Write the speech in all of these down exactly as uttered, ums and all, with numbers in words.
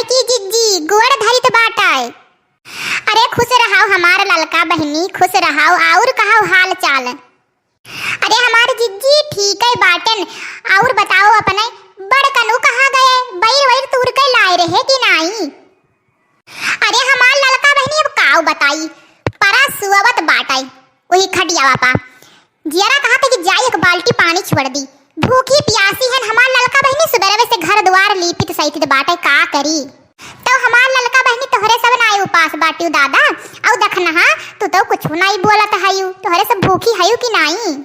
की जिज्जी, गोड़ धरित बाटै। अरे खुश रहाउ हमार ललका बहिनी, खुश रहाउ। और कहाउ हाल चाल? अरे हमार जिज्जी ठीकै बाटेन। और बताओ अपने, बड़कनू कहाँ गए? बैर वैर तूर के लाए रहे कि नाई? अरे हमार ललका बहिनी अब काउ बताई, परा सुअवत बाटै वही खटियावा पा। जियरा कहत है कि जाई एक बाल्टी पानी छोड़ दी। भूखी पियासी हन हमार ललका बहिनी, सुबेरवे से घर द्वार लीपित सैतित बाटै, का करी? तो हमार ललका बहिनी तोहरे सब नाई उपास बाटिउ दादा, अउ दखनहा तू तो कुछ नाई बोलत हयू, तोहरे सब भूखी हयू कि नाई?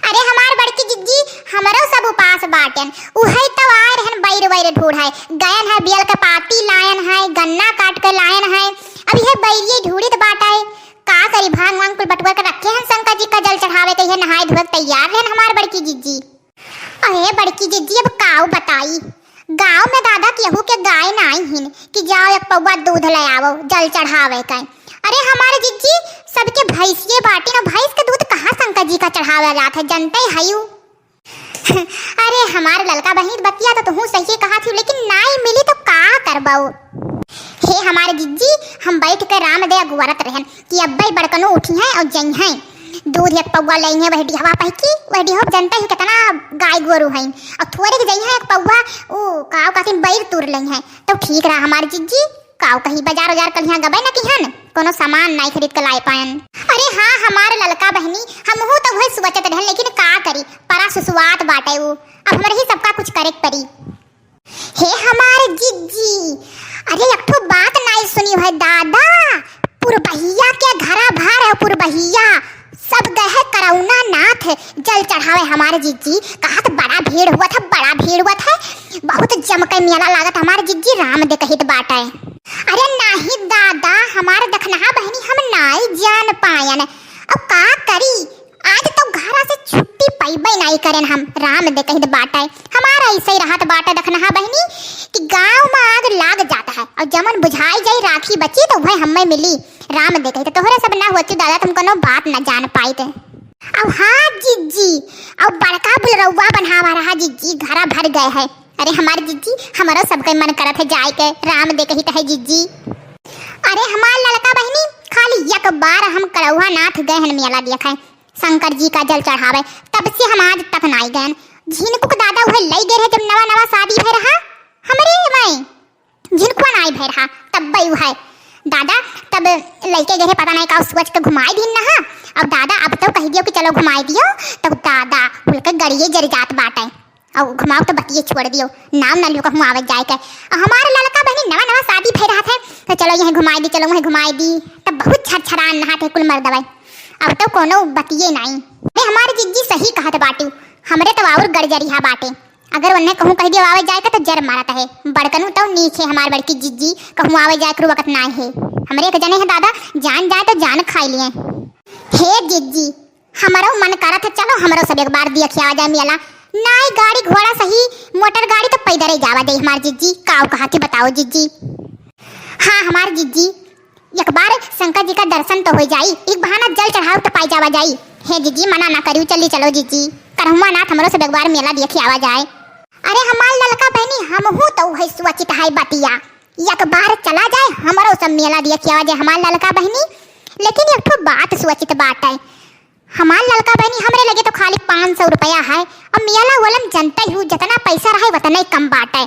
अरे हमार बड़की जिज्जी, हमरो सब उपास बाटेन, उहै तो आए रहन बैर वैर ढूढ़ै, गयन है बियल के पाती लायन है, गन्ना काट के लायन है, अब यह बैरिये ढूढ़ित बाटै, का करी, भांग वांग कुल बटुआ के रखे हन शंकर जी का जल चढ़ावे के, यह नहाए धोए के तैयार रहन हमार बड़की जिज्जी। अरे बड़की जिज्जी, अब काउ बताई, गाँव में दादा केहू के गाय नाई हिन कि जाओ एक पौवा दूध ले आवो जल चढ़ावे के। अरे हमारे जिज्जी, सबके भैंसिये बाटी ना, भैंस के दूध कहाँ शंकर जी का चढ़ावे जात है, जनते हयू। अरे हमार ललका बहिनी, बतिया तो तुहू सही कहा थी, लेकिन नाई मिली तो का करबो? हे हमार जिज्जी, हम बैठ के राम दे अगुवरत रहन कि अब्बे बड़कनो उठी हैं और जई हैं, दूध एक पौवा लई हैं, वह डिहवा पहकी, वह डिहो जनते ही कितना गाय गोरू हैं, और थोड़े के जई हैं एक पौवा, ऊ का कहती बैर तूर लई हैं, तो ठीक रहा हमार जिज्जी। काउ कही, बाजार उजार कलिहाँ गबे न किहन, कोनो सामान नाई खरीद के लाए पायन। अरे हाँ हमार ललका बहिनी, हमहू तो वही सोचत रहन, लेकिन का करी, परा सुसुआत बाटै ऊ, अब हमरे ही सबका कुछ करे के परी। हे हमार जिज्जी, अरे एक ठो बात नाई सुनी है दादा, पुरबहिया के घरा भर है पुरबहिया, सब गए है करौना नाथ जल चढ़ावे हमार जिज्जी। कहत बड़ा भीड़ हुआ था, बड़ा भीड़ हुआ था, बहुत जम के मेला लागत हमार जिज्जी, राम दे कहित बाटै। अरे नाही दादा, हमार दखनहा बहिनी, हम नाई जान पायन, अब का करी, आज तो घरा से छुट्टी पइबे नाई करेन हम, राम दे कहित बाटै। हमारा ऐसे ही रहत बाटै दखनहा बहिनी कि गाँव में आग लाग जात है और जमन बुझाई जाई राखी बची तो वह हमें मिली। राम दे कहित तोहरे सब ना होती दादा, तुम कोनो बात ना जान पाइत। अब हाँ जिज्जी, अब बड़का बुलरौआ बनावा रहा जिज्जी, घरा भर गए है। अरे हमार जिज्जी, हमरो सबके मन करत है जाए के, राम दे कहित है जिज्जी। अरे हमार ललका बहिनी, खाली एक बार हम करौहा नाथ गए हन मेला देखे, शंकर जी का जल चढ़ावे, तब से हम आज तक नाई गयन। झिनकुक दादा उहे लई गए रहे जब नवा नवा शादी भय रहा, हमरे वहीं झिनकुआ नाई भय रहा, तब बई उहे दादा तब लइके गए रहे, पता नाई का सोच के घुमाई दिन नहा। अब दादा अब तो कह दियो कि चलो घुमाई दियो, तब दादा कुल के गड़िए जर जात बाटे। और घुमाओ तो बतिये छोड़ दियो, नाम ना लियो कहूँ आवे जाए के। और हमारे ललका बहिनी नवा नवा शादी भय रहत है, तो चलो यहीं घुमाई दी, चलो वहीं घुमाई दी, तब बहुत छरछरान नहात है कुल मर्दवे। अब तो कोनो बतिये नाई। अरे हमारे जिज्जी सही कहत बाटू, हमरे तो और गड़ जरिहा बाटे। अगर उन्हें कहूँ कह दियो आवे जाए के तो जर मारत है। बड़कनू तो नीक है हमार बड़की जिज्जी, कहूँ आवे जाए के वक्त नाई है। हमरे एक जने है दादा, जान जाए तो जान खाई लिए। हे जिज्जी, हमरो मन करत है, चलो हमरो सब एक बार देखिया जाए मेला। नाई गाड़ी घोड़ा सही, मोटर गाड़ी तो पैदल ही जावा जाई हमार जिज्जी। काऊ कहा थी बताओ जिज्जी। हाँ हमार जिज्जी, एक बार शंकर जी का दर्शन तो हो जाई, एक बहाना जल चढ़ाव तो पाई जावा जाई। हे जिज्जी मना ना करियो, चली चलो जिज्जी, करहुआ नाथ हमरो सब एक बार मेला देखिया आवा जाए। अरे हमार ललका बहिनी, हमहू तो वही सोचित है बतिया, एक बार चला जाए हमरो सब मेला देखिया आवा जाए हमार ललका बहिनी। लेकिन एक ठो बात सोचित बाटे, हमार ललका बहिनी, हमरे लगे तो खाली पाँच सौ रुपया है, और मेला वाला में जनते हू, जितना पैसा रहे, उतना ही कम बाटे।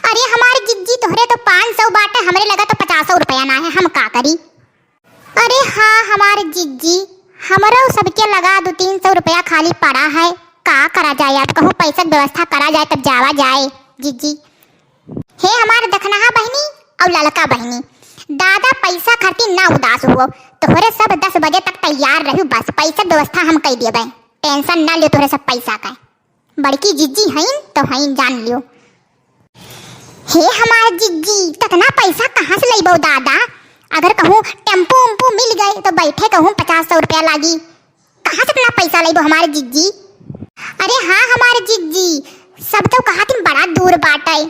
अरे हमार जिज्जी, तोहरे तो पाँच सौ बाटे, हमरे लगे तो पचासौ रुपया ना है, हम का करी? अरे हाँ, हमार जिज्जी, हमरो सबके लगा दो तीन सौ रुपया खाली पड़ा है, का करा जाए? अब कहूँ पैसा के व्यवस्था करा जाए, तब जावा जाए, जिज्जी। हे हमार दखनहा बहिनी और ललका बहिनी, दादा पैसा खातिर ना उदास हुओ, तोहरे सब दस बजे तक तैयार रहू, बस पैसा व्यवस्था हम कई देबे, tension ना लियो तोहरे सब पैसा का। बड़की जिज्जी हईन तो हईन, जान लियो। हे हमार जिज्जी, ततना पैसा कहाँ से लइबो दादा? अगर कहूँ टेम्पू उम्पू मिल गए तो बैठे कहूँ पचास सौ रुपया लागी। कहाँ से इतना पैसा लइबो हमार जिज्जी? अरे हाँ हमार जिज्जी, सब तो कहा तुम बड़ा दूर बाटे,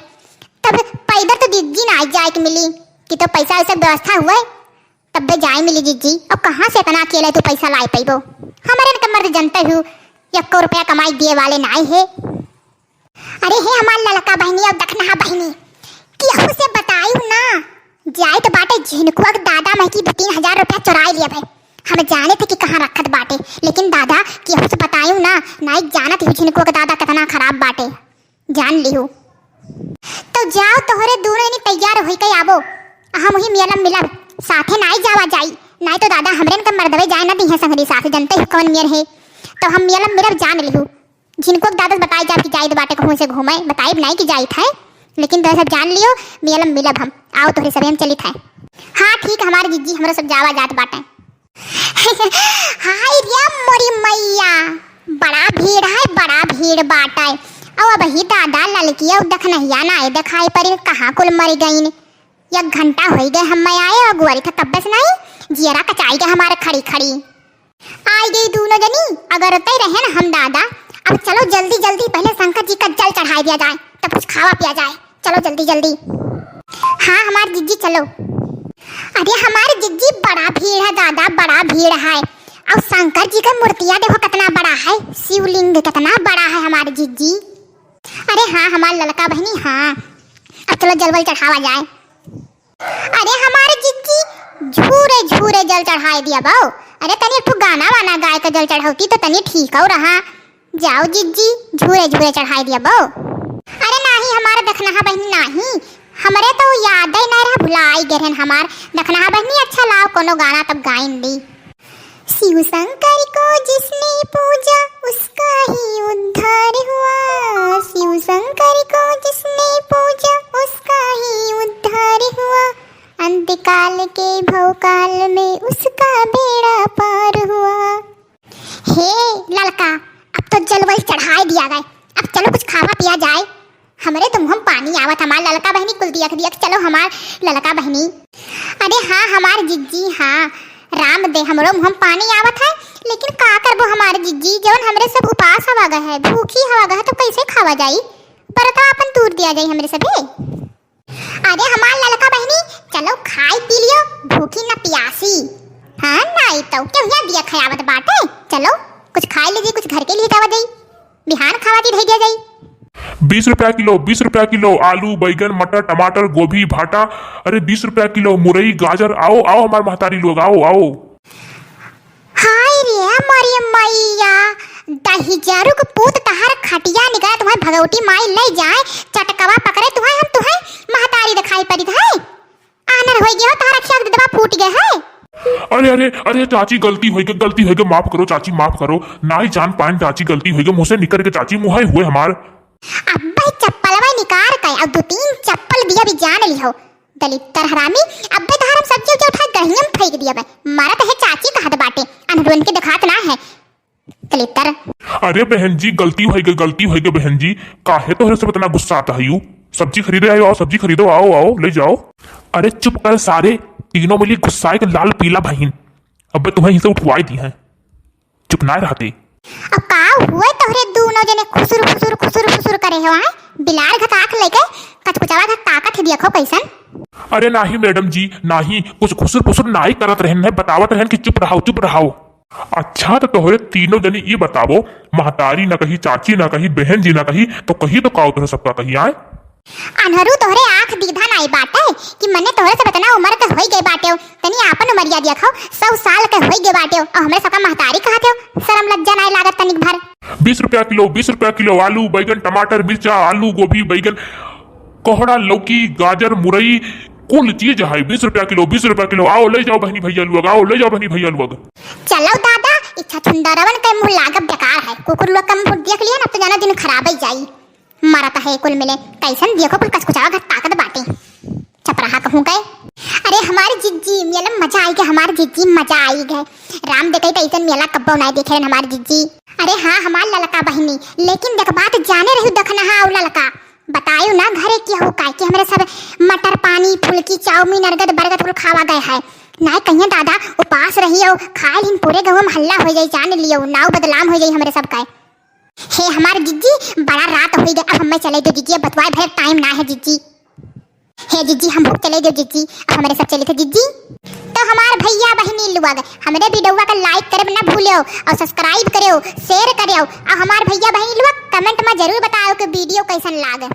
तब पैदल तो जिज्जी ना जाए के मिली, कि तो पैसा वैसा व्यवस्था हुए तब्बे जाए मिली जिज्जी। अब कहाँ से इतना अकेले तू पैसा लाए पैबो? हमारे न तो मर्द जनते हू, एको रुपया कमाई दिए वाले नाई है। अरे हे हमार ललका बहिनी और दखनहा बहिनी, केहू से झिनकुआ के दादा मइँ की दो तीन हजार रुपया चोराइ लिया भाई। हम जाने थे कि कहाँ रखत बाटे, लेकिन दादा केहू से बतायू ना, नाहीं जानत ही झिनकुआ के दादा केतना खराब बाटे, जान लिहू। तो जाओ तोहरे दूनो जनी तैयार होइके आवो, हम उही मेला में मिलब, साथे नाहीं जावा जाई, नाहीं तो दादा हमरेन के मर्दवे जाए ना दिहे संगरी साथ, जनते ही कौन मेर है, तो हम मेला में मिलब जान लिहू। झिनकुआ के दादा से बताइ जाब कि जाइत बाटे कहूँ से घूमे, बताइब नाहीं कि जाइत है, लेकिन तो सब जान लियो, मेला में मिलब हम। आओ तोहरे सभे हम चलित है। हाँ ठीक, हमार जिज्जी हमरो सब जावा जात बाटे। हाय रे मोरी मइया, बड़ा भीड़ है, बड़ा भीड़ बाटे। अउ अबही दादा ललकी अउ दखनहिया नाहीं देखाइ परिन, कहाँ कुल मरि गइन। एक घंटा होइ गए हम आए अउ गुआरी था तब्बे से नाहीं, जियरा कचाइ गए हमार खड़ी खड़ी। आइ गई दूनो जनी, अगरतै रहेन हम दादा। अब चलो जल्दी जल्दी पहिले शंकर जी का जल चढ़ाइ दिया जाए, तब कुछ खावा पिया जाए। चलो जल्दी जल्दी। हाँ हमार जिज्जी चलो। अरे हमार जिज्जी बड़ा भीड़ है दादा, बड़ा भीड़ है। अउ शंकर जी का मूर्तिया देखो केतना बड़ा है, शिवलिंग केतना बड़ा है हमार जिज्जी। अरे हाँ हमार ललका बहिनी, हाँ अब चलो जलवल चढ़ावा जाए। अरे हमार जिज्जी झूरे झूरे जल चढ़ाइ दिया बाओ। अरे तनी एक ठो गाना वाना गाइ के जल चढ़ौती तो तनी ठीक हो रहा। जाओ जिज्जी, झूरे झूरे चढ़ाइ दिया बाओ। अरे नाहीं हमार दखनहा बहिनी नाहीं, हमरे तो यादे नाहीं रहा, भुलाइ गए रहन हमार दखनहा बहिनी। अच्छा लाओ कोनो गाना तब गाइन दी। शिव शंकर को जिसने पूजा उसका ही उद्धार हुआ, शिव शंकर को जिसने पूजा उसका ही उद्धार हुआ, अंतकाल के भवकाल में उसका बेड़ा पार हुआ। हे ललका, अब तो जलवल चढ़ाइ दिया गए, अब चलो कुछ खावा पिया जाए। हमरे तो मुँह में पानी आवत, हमार ललका बहिनी कुल दियख दियख। चलो हमार ललका बहिनी। अरे हाँ हमार जिज्जी, हाँ राम दे, हमरो मुँह में पानी आवत है, लेकिन का करबो हमार जिज्जी, जवन हमरे सब उपास हवा गए है, भूखी हवा गए है, तो कैसे खावा जाई? बरतवा अपन तूर दिया जाई हमरे सभे। अरे हमार ललका बहिनी, चलो खाइ पी लियो, भूखी न पियासी। हाँ नाहीं तो केहू यहाँ दिया खयावत बाटे, चलो कुछ खाइ लीजिए, कुछ घर के लिए जावा जाई। बिहान खावा जी धइ दिया जाई। बीस रुपया किलो, बीस रुपया किलो आलू, बैगन, मटर, टमाटर, गोभी, भाटा, अरे बीस रुपया किलो मुरई, गाजर। आओ, आओ हमार महतारी लोग, आओ, आओ। हाय रे मोरी मइया, दहिजरू के पूत तहार खटिया निकाल तुम्हार भगवती माई ले जाए, चटकवा पकड़े तुम्हार, हम तुम्हार महतारी देखाइ परित है। आनर होइ गए हो, तोहरा अखिया के ददवा फूट गए है। अरे, अरे, अरे चाची, गलती होइ गए, गलती होइ गए, माफ करो चाची, माफ करो। नाहीं जान पाएन चाची, गलती होइ गए, मुँह से निकर गए चाची, मुँह हुए हमार। अब्बे चप्पलवा निकार के, अब दो तीन चप्पल दिया भी जान लिहो। दलिद्दर हरामी, अब्बे तोहर हम सब्जी उब्जी उठाइ गढ़िया में फेंक दिया बे। मारत है चाची कहत बाटे, अनरुअन के देखात ना है। कलेतर। अरे बहन जी, गलती होइ गए, गलती होइ गए बहन जी। काहे तोहरे सब इतना गुस्सात हयू? सब्जी खरीदे आयो, आओ सब्जी खरीदो, आओ, आओ, ले जाओ। अरे चुप कर सारे, तीनों मिली गुस्साए के लाल पीला भइन। अब्बे तुम्हें यहीं से उठवाइ दिहे। चुप ना रहते। अब का हुए तोहरे दूनो जने खुसुर, खुसुर, खुसुर, खुसुर करे हो, आय? बिलार घताक लेके कचकुचवा घताकत ही देखो कैसन। अरे नाहीं मैडम जी, नाहीं, कुछ खुसुर, फुसुर नाहीं करत रहन है, बतावत रहन कि चुप रहो, चुप रहो। अच्छा, तो तोहरे तीनों जनी ई बतावो, महतारी ना कही, चाची ना कही, बहन जी ना कही, तो कही तो का तोहरे सबका कही आए? अनहरू तोहरे आँख दीधा नाई बाटे कि मने तोहरे सब इतना उम्र के होई गए बाटे, तनी आपन उमरिया देखो, सौ साल के होई गए बाटे, और हमरे सबका महतारी कहत हो, शर्म लज्जा नाई लागत तनिक भर। बीस रुपया किलो, बीस रुपया किलो आलू, बैगन, टमाटर, मिर्चा, आलू, गोभी, बैगन, कोहड़ा, लौकी, गाजर, मुरई, कुल चीज है बीस रुपया किलो, बीस रुपया किलो। आओ, ले जाओ बहनी भैया लोग, आओ, ले जाओ बहनी भैया लोग। चलो दादा, इच्छा छुंदरवन के मुँह लागब बेकार है। कुकुर लोग का मुँह देख लिया ना, तो जाना दिन खराब ही जाई। मरत है कुल मिले, कैसन देखो कुल कचकुचावा घर ताकत बाटे। चपराहा कहूँ के। अरे हमारी जिज्जी, मेला में मजा आई गए, हमारी जिज्जी मजा आई गए। राम देखई तो ऐसन मेला कब्बो नाई देखे रहन हमारी जिज्जी। अरे हाँ, हमार ललका बहिनी, लेकिन देख बात जाने रही दखनहा और ललका। बतायो ना घरे केहू का कि हमरे सब मटर पानी, फुलकी, चाउमीन, अरगद बरगद कुल खावा गए है। नाय कहिए दादा उपास रही और खाए लिन पूरे गाँव में हल्ला हो जाई, जान लियो नाव बदलाम हो जाई हमरे सब का। हे हमार जिज्जी, बड़ा रात हो गए, अब हमें चले दो जिज्जी, अब बतवाए भर टाइम ना है जिज्जी। हे जिज्जी, हम भूख चले दो जिज्जी, अब हमरे सब चले थे जिज्जी। तो हमार भैया बहिनी लोग, हमरे वीडियोवा का like करे ना भूलो और subscribe करो, share करो और हमार भैया बहिनी लोग comment में जरूर बताओ कि वीडियो कैसन लाग।